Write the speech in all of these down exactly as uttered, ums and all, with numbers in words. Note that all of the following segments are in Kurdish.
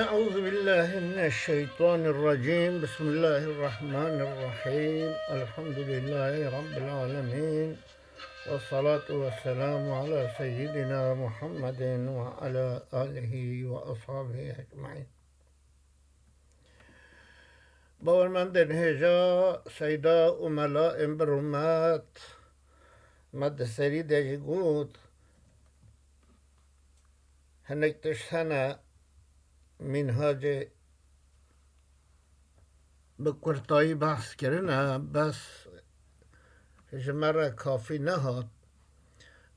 أعوذ بالله من الشيطان الرجيم. بسم الله الرحمن الرحيم. الحمد لله رب العالمين. والصلاة والسلام على سيدنا محمد وعلى آله وأصحابه أجمعين. Bawermendên hêja, seyda û mela ên bi rûmet, me di serî de jî got, hinek tişt hene mînhacê bi kurtayî behs kirine, bes ji me re kafî nehat.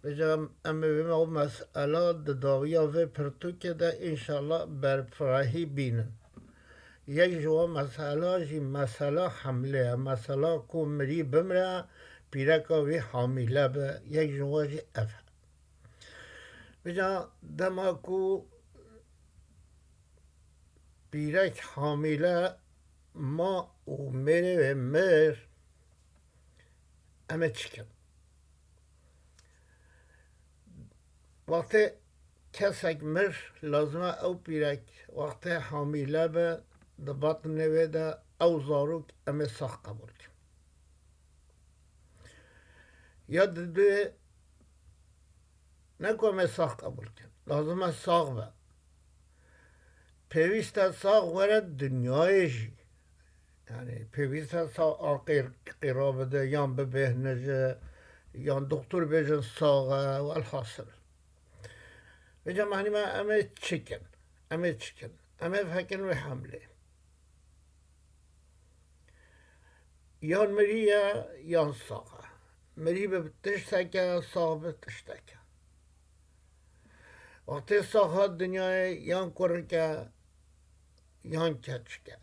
Vêca em ê vê me mesela di dawiya vê pirtûkê de înşallah berfirehî bînin. Yek ji wan mesela jî mesela hemlê ye. Mesela ku mirî bimre, pîreka wî hamîle be, yek ji wan jî ev e. Vêca dema ku pîrek hamîle ma û mêrê wê mir, em ê çi kin? Wextê kesek mir, lazim e ew pîrek wextê hamîle be, di batnê wê de ew zarok em ê sax qebûl kin. Ya di duyê ne ku em ê sax qebûl kin, lazim e sax be. Pêwîst e sax were dinyayê jî. Yani pêwîst e sax a qîr-, qîra bide, yan bibêhnije, yan doktor bêjin sax e, welhasil. Vêca manî me em ê çi kin? Em ê çi kin? Em ê vekin wê hemlê. Yan mirî ye, yan sax e. Mirî bi tiştek e, sax bi tiştek e. Wextê sax hat dinyayê, yan kurik e, yan keçik e.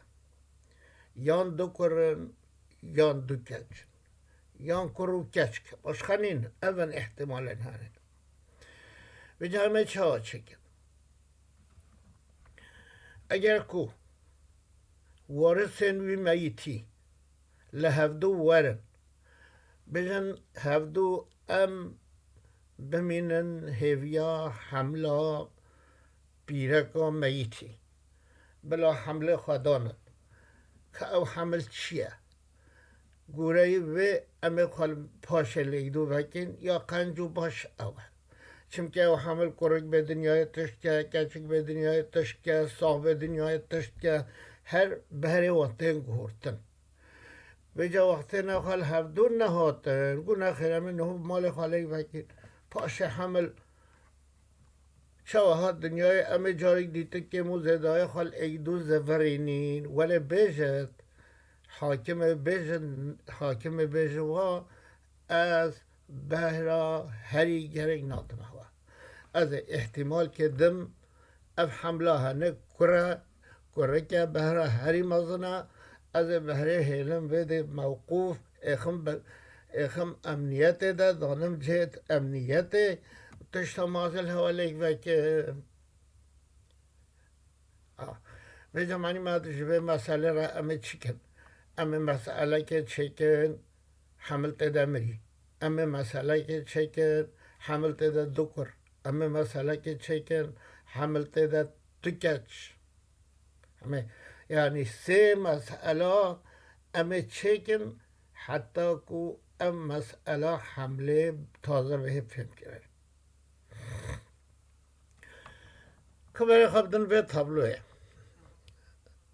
Yan du kur in, yan du keç in. Yan kur û keçik. Başqa nîn. Ev in îhtimalên hene. Vêca em ê çawa çêkin? Eger ku warisên wî meyitî li hevdû werin, bêjin hevdû em bimînin hêviya hemla pîreka meyitî. Bila hemlê xwe danin. Ka ew hemil çi ye? Goreyî vê em ê xwe li paşê li êdû vekin, ya qenc û baş ew e. Çimkî ew hemil kurik bê dinyayê tişt ke, keçik bê dinyayê tişt ke, sax bê dinyayê tişt ke, her behrê wan tên guhurtin. Vêca wextê ne xwe li hevdû nehatin, got nexêr em ê niho bi malê xwe lêk vekin. Paşê hemil çawa hat dinyayê, em ê carek dîtin kêm û zêdayê xwe li êdû zivirînîn. Welê bêjit, hakimê bêjin, hakimê bêjin wa, ez behra herî gerek nadime we. Ez ê îhtîmal ke dim ev hemla hene kure, kurike behra herî mezin e, ez ê behrê hêlim vê dê mewqûf êxim be-, êxim emniyetê de, danim cihê emniyetê, tişta mazil hewa lêk vekim. Ah, vê zemanî me ji vê meselê re em ê çi kin? Em ê meselekê çêkin, hemil tê de mirî. Em ê meselekê çêkin, hemil tê de du kur. Em ê meselekê çêkin, hemil tê de du keç. Em ê, yanî sê mesela em ê çêkin, heta ku ev mesela hemlê taze bihê fêmkirin. Ku berê xwe bidin vê tabloyê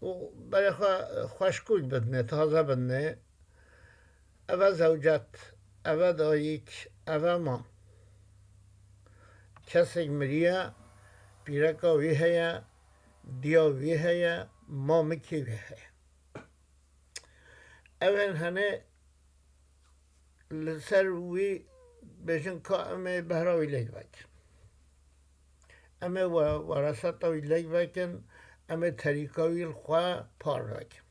û berê xwe xweşkûk bidinê, taze bidinê. Eve zewcet, eve dayik, eve mam. Kesek miriye, pîreka wî heye, diya wî heye, mamikê wî heye. Ev ên hene li ser wî bêjin ka em ê behra wî lêk vekin. Em ê we-, weraseta wî lêk vekin, em ê terîka wî li xwe par vekin.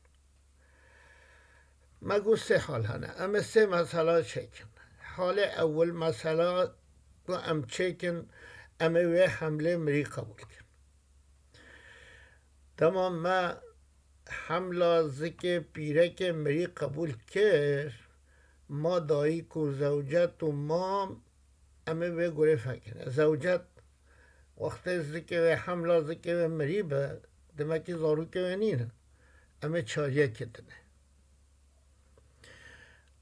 Me got sê hal hene. Em ê sê mesela çêkin. Halê ewil mesela ku em çêkin, em ê wê hemlê mirî qebûl kin. Dema me hemla zikê pîrekê mirî qebûl kir, ma dayik û zewcet û mam, em ê vê gurê fekine. Zewcet, wextê zikê wê, hemla zikê wê mirî be, Demekî zarokê we nînin. Em ê çariyekê din e.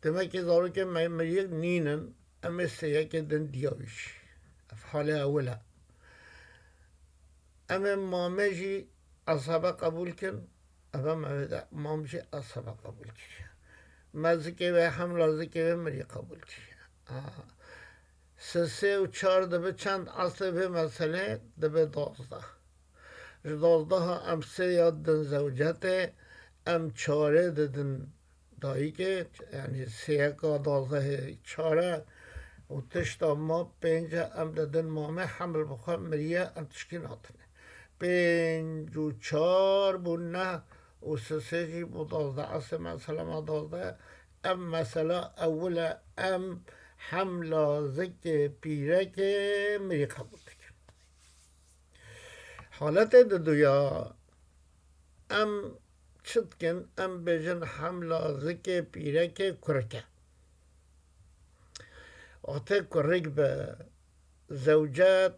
Demekî zarokê me miriyek nînin. Em ê sêyekê din diya wî jî. Ev halê ewil e. Em ê mamê jî esebe qebûl kin. Ev em ê de mam jî esebe qebûl kiriye. Me zikê wê hemla zikê wê mirî qebûl kiriye. Sisê û çar dibe çend? Eslê vê meselê dibe duwazdeh. Ji duwazdeha em sê ya didin zewcetê, em çarê didin dayikê, yanî sêyeka duwazdehê çar e û tişta ma pênc e, em didin mamê heml bi xwe miriye, em tişkî natine. Pênc û çar bû neh û sisê jî bû duwazdeh. Eslê mesela me duwazdeh e. Ev mesela ewil e, em hemla zikê pîrekê mirî qebûl dikin. Haletê diduya, em çi dikin? Em bêjin hemla zikê pîrekê kurik e. Wextê kurik be zewcet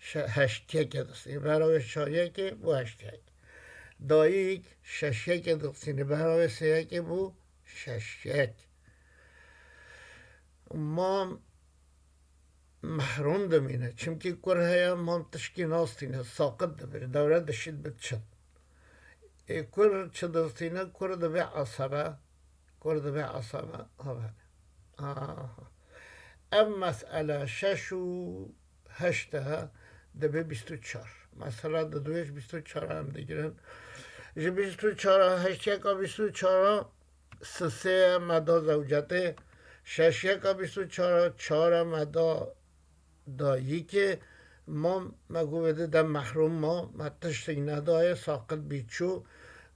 şe-, heştiyekê distîne. Behra wê çariyekê bû heştiyek. Dayik şeşiyekê distîne. Behra wê sêyekê bû şeşyek. Mam mehrûm dimîne. Çimkî kur heye, mam tişkî nastîne. Saqit dibe. Ji dewre dişît bi çin. Ê kur çi distîne? Kur dibe esebe. Kur dibe esebe. Ave. Aha. Ev mesele şeş û heşt e, dibe bîst û çar. Mesela di duyê ji bîst û çar em digirin. Ji bîst û çar a heştiyeka bîst û çar a sisê me da zewcetê. Şeşiyeka bîst û çar a çar e me da dayikê. Mam me got vê di de mehrûm ma, me tiştek nedaye, saqit bî çû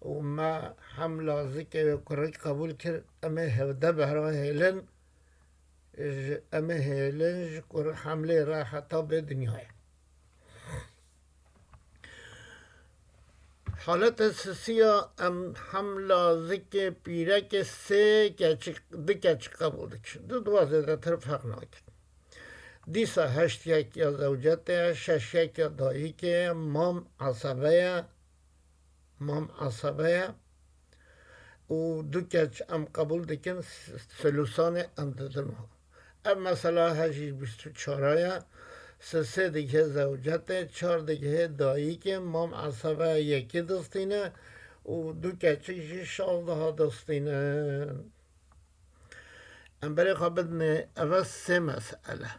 û me hemla zikê wê kurik qebûl kir. Em ê hevdeh behra hêlin, ji, em ê hêlin ji kur hemlê re heta bê dinyayê. Haleta sisiya em hemla zikê pîrekê sê keçik, du keçik qebûl dikin. Du dua zêdetir ferq nakin. Dîsa heşt yek ya zewcetê, şeş yek ya dayikê, mam esebe ye, mam esebe ye. Û du keç em qebûl dikin, s-, sulusanê em didin wan. Ev mesela he jî bîst û çar a ye. Sisê digihê zewcetê, çar digihê dayikê, mam esebe yekî distîne û du keçik jî şazdeha distînin. Em berê xwe bidinê, eve sê mesele.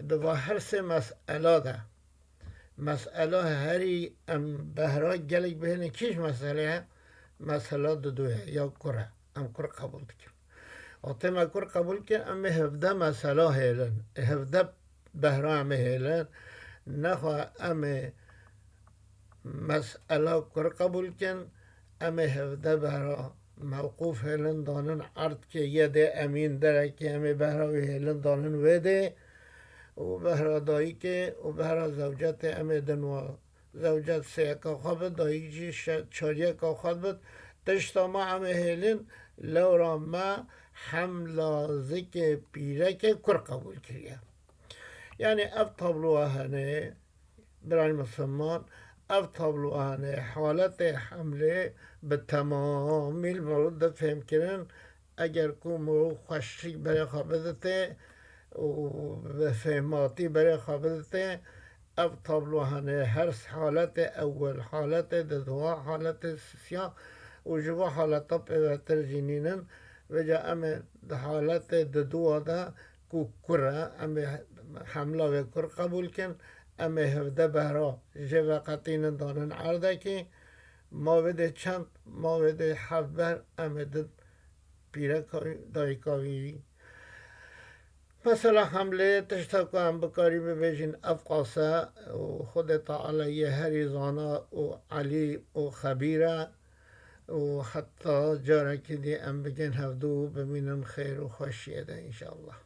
Di va her sê mesela de, mesela herî em behra gelek bihêlin kîj mesele ye? Mesela didu ye ya kur e. Em kur qebûl dikin. Wextê me kur qebûl kir, em ê hevdeh mesela hêlin. Hevdeh behra em ê hêlin. Nexwe em ê mesela kur qebûl kin, em ê hevdeh behra mewqûf hêlin danin erdkê yedê emîn derekê, em ê behra wî hêlin danin wê dê û behra dayikê û behra zewcetê em ê din wa zewcet sêyeka xwe bit, dayik jî şe-, çariyeka xwe bit. Tişta me em ê hêlin, lewra me hemla zikê pîrekê kur qebûl kiriye. Yanî ev tabloa hene, birayên misilman, ev tabloa hene, haletê hemlê bi temamî li mirov difêmkirin, eger ku mirov xweşik berê xwe biditê û bi fêhmatî berê xwe biditê, ev tablo hene, her haletê ewil, haletê diduwa, haletê sisiya û ji va haleta pêvetir jî nînin. Vêca em ê di haletê diduwa de ku kur e, em ê hemla wê kur qebûl kin, em ê hevdeh behra jê veqetînin danin erdekî, ma wê dê çend, ma wê dê heft ber, em ê din pîreka wî, dayika wî. Mesela hemlê, tişta ku em bikarî bibêjin ev qas e û Xwedê Teala yê herî zana û elîm û xebîr e û heta carekî dî em bigên hevdû û bimînin xêr û xweşiyê de înşallah.